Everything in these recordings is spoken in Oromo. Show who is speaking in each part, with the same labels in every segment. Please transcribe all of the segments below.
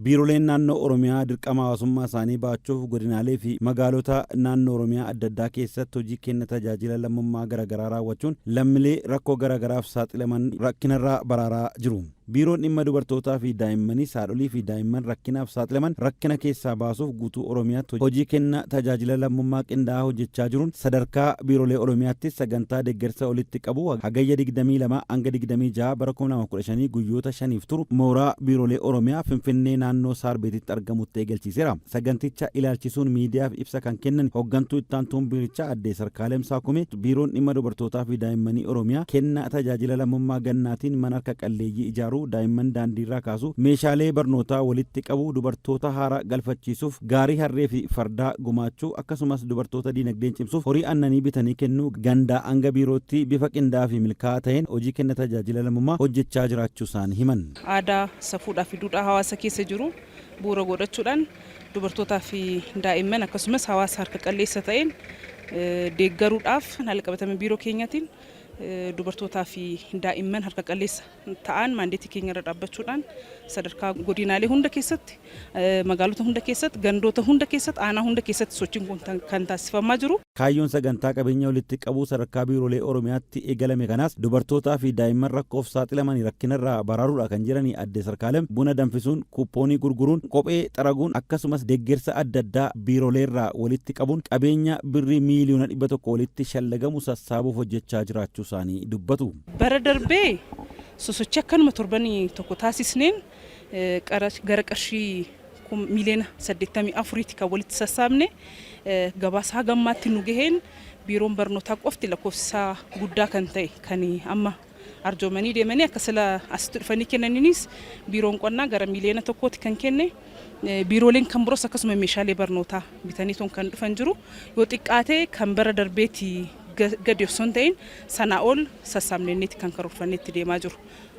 Speaker 1: Biiroleen naannoo Oromiyaa dirqama hawaasummaa isaanii ba'achuuf godinaalee fi magaalota naannoo Oromiyaa adda addaa keessatti hojii kenna tajaajila lammummaa garaagaraa raawwachuun lammiilee rakkoo garaagaraaf saaxilaman rakkinarraa baraaraa jiru. Biiroon dhimma dubartootaa fi daa'immaniis haadholii fi daa'imman rakkinaaf saaxilaman rakkina keessaa baasuuf guutuu Oromiyaatti hojii kenna tajaajila lammummaa qindaa'aa hojjechaa jiruun sadarkaa biirolee Oromiyaatti sagantaa deeggarsa walitti qabu Hagayya 22 hanga 26 bara 2015 guyyoota shaniif turu mooraa biirolee Oromiyaa Finfinnee naannoo Saarbeetitti argamutti eegalchiiseera. Saganticha ilaalchisuun miidiyaaf ibsa kan kennan hoggantuu ittaantuun biirichaa Aadde Sarkaalem Saakumee, Biiroon Dhimma Dubartootaa fi Daa'immanii Oromiyaa kenna tajaajila lammummaa gannaatiin mana harka qalleeyyii ijaaruu, daa'imman daandiirraa kaasuu, meeshaalee barnootaa walitti qabuu, dubartoota haara galfachiisuuf gaarii harree fi fardaa gumaachuu akkasumas dubartoota diinagdeen cimsuuf horii aannanii bitanii kennuu gandaa hanga biirootti bifa qindaa'aa fi milkaa'aa ta'een hojii kenna tajaajila lammummaa hojjechaa jiraachuusaanii himan.
Speaker 2: Aadaa, safuudhaa fi duudhaa hawaasa keessa jiru bu'uura godhachuudhaan dubartootaa fi daa'imman akkasumas hawaasa harka qalleessa ta'een deeggaruudhaaf haala qabatama biiroo keenyaatiin dubartootaa fi daa'imman harka qalleessa ta'an maandeetii keenya irra dhaabbachuudhaan sadarkaa godinaalee hunda keessatti, magaalota hunda keessatti, gandoota hunda keessatti, aanaa hunda keessatti sochiin kun kan taasifamaa jiru.
Speaker 1: Kaayyoon sagantaa qabeenya walitti qabuu sadarkaa biiroolee Oromiyaatti eegalame kanaas dubartootaa fi daa'imman rakkoof saaxilamani rakkinarraa baraaruudha kan jedhani Adde Sarkaalem, buna danfisuun, kuuppoonii gurguruun, kophee xaraguun akkasumas deggersa adda addaa biiroleerraa walitti qabuun qabeenya birrii miiliyoona 100 walitti shallagamu sassaabuuf hojjechaa jiraachuusaanii dubbatu.
Speaker 2: Bara darbe sosochii akkanuma torban tokko taasisneen gara qarshii miiliyoona 84ti kan walitti sassaabne. Gabaasa haga ammaatti nu gaheen biiroon barnootaa qofti lakkoofsi isaa guddaa kan ta'e kan amma arjoomanii deemanii akka sila asitti dhufanii kennaniinis biiroon qonnaa gara miiliyoona 1ti kan kenne. Biirooleen kan biroos akkasuma meeshaalee barnootaa bitanii toon kan dhufan jiru. Yoo xiqqaate kan bara darbeeti gadi osoo hin ta'in sanaa ol sassaabnenneeti kan karoorfanneetti deemaa jiru.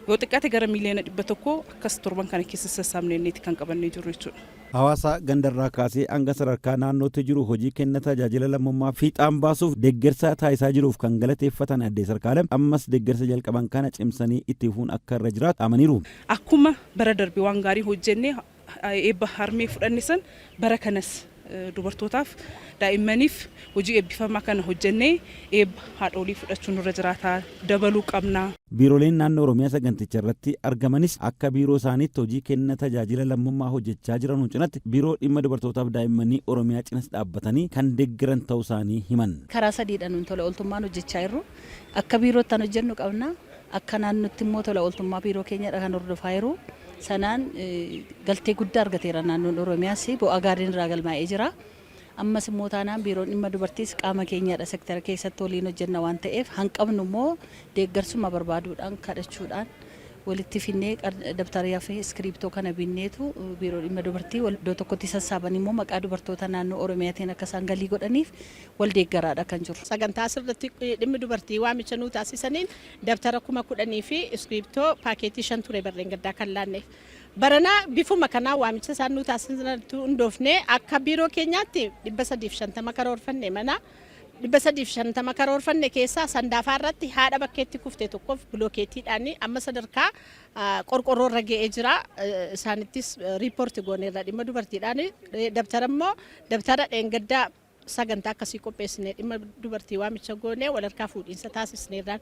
Speaker 2: Yoo xiqqaate gara miiliyoona 100 akkas torban kana keessa sassaabnenneeti kan qabannee jiru jechuudha.
Speaker 1: Hawaasa gandarraa kaasee hanga sadarkaa naannootti jiru hojii kenna tajaajila lammummaa fiixaan baasuuf deeggarsa taasisaa jiruuf kan galateeffatan Aadde Sarkaalem, ammas deeggarsa jalqaban kana cimsanii itti fufuun akka irra jiraatu dhaamaniiru.
Speaker 2: Akkuma bara darbe waan gaarii hojjennee eebba harmee fudhanne san bara kanas dubartootaaf daa'immaniif hojii eebbifamaa kana hojjennee eebba haadholii fudhachuun nurra jiraata, dabaluu qabna.
Speaker 1: Biiroleen naannoo Oromiyaa saganticha irratti argamanis akka biiroo isaaniitti hojii kenna tajaajila lammummaa hojjechaa jiranuun cinatti Biiroo Dhimma Dubartootaaf Daa'immanii Oromiyaa cinas dhaabbatanii kan deeggaran ta'uu isaanii himan.
Speaker 3: Karaa sadiidha nuun tola ooltummaan hojjechaa jirru. Akka biirootti kan hojjennu qabna. Akka naannootti immoo tola ooltummaa biiroo keenyadha kan hordofaa jiru. Sanaan galtee guddaa argateera naannoon Oromiyaas bu'aa gaariin irraa galmaa'ee jira. Ammas immoo taanaan biiroon dhimma dubartiis qaama keenyadha, sektara keessatti waliin hojjenna waan ta'eef hanqabnu immoo deeggarsuma barbaaduudhaan kadhachuudhaan walitti finnee dabtaraa fi iskiriiptoo kana binneetu biiroo dhimma dubartii iddoo tokkotti sassaabanii immoo maqaa dubartoota naannoo Oromiyaatiin akka isaan galii godhaniif wal deeggaraadha kan jiru.
Speaker 4: Sagantaa asirratti dhimmi dubartii waamicha nuu taasisaniin dabtara 10,000 fi iskiriiptoo paakeetii 5 ture barreen gaddaa kan laanneef. Barana bifuma kanaa waamicha isaan nuu taasisanitti hundoofnee akka biiroo keenyaatti 350 karoorfanne, mana 350 karoorfanne keessaa Sandaafaa irratti haadha bakkeetti kufte tokkoof bilookeetiidhaan amma sadarkaa qorqorroo irra ga'ee jira. Isaanittis riippoorti gooneerra dhimma dubartiidhaan. Dabtara immoo dabtara dheengaddaa sagantaa akkasii qopheessinee dhimma dubartii waamicha goonee walharkaa fuudhiinsa taasisneerraan.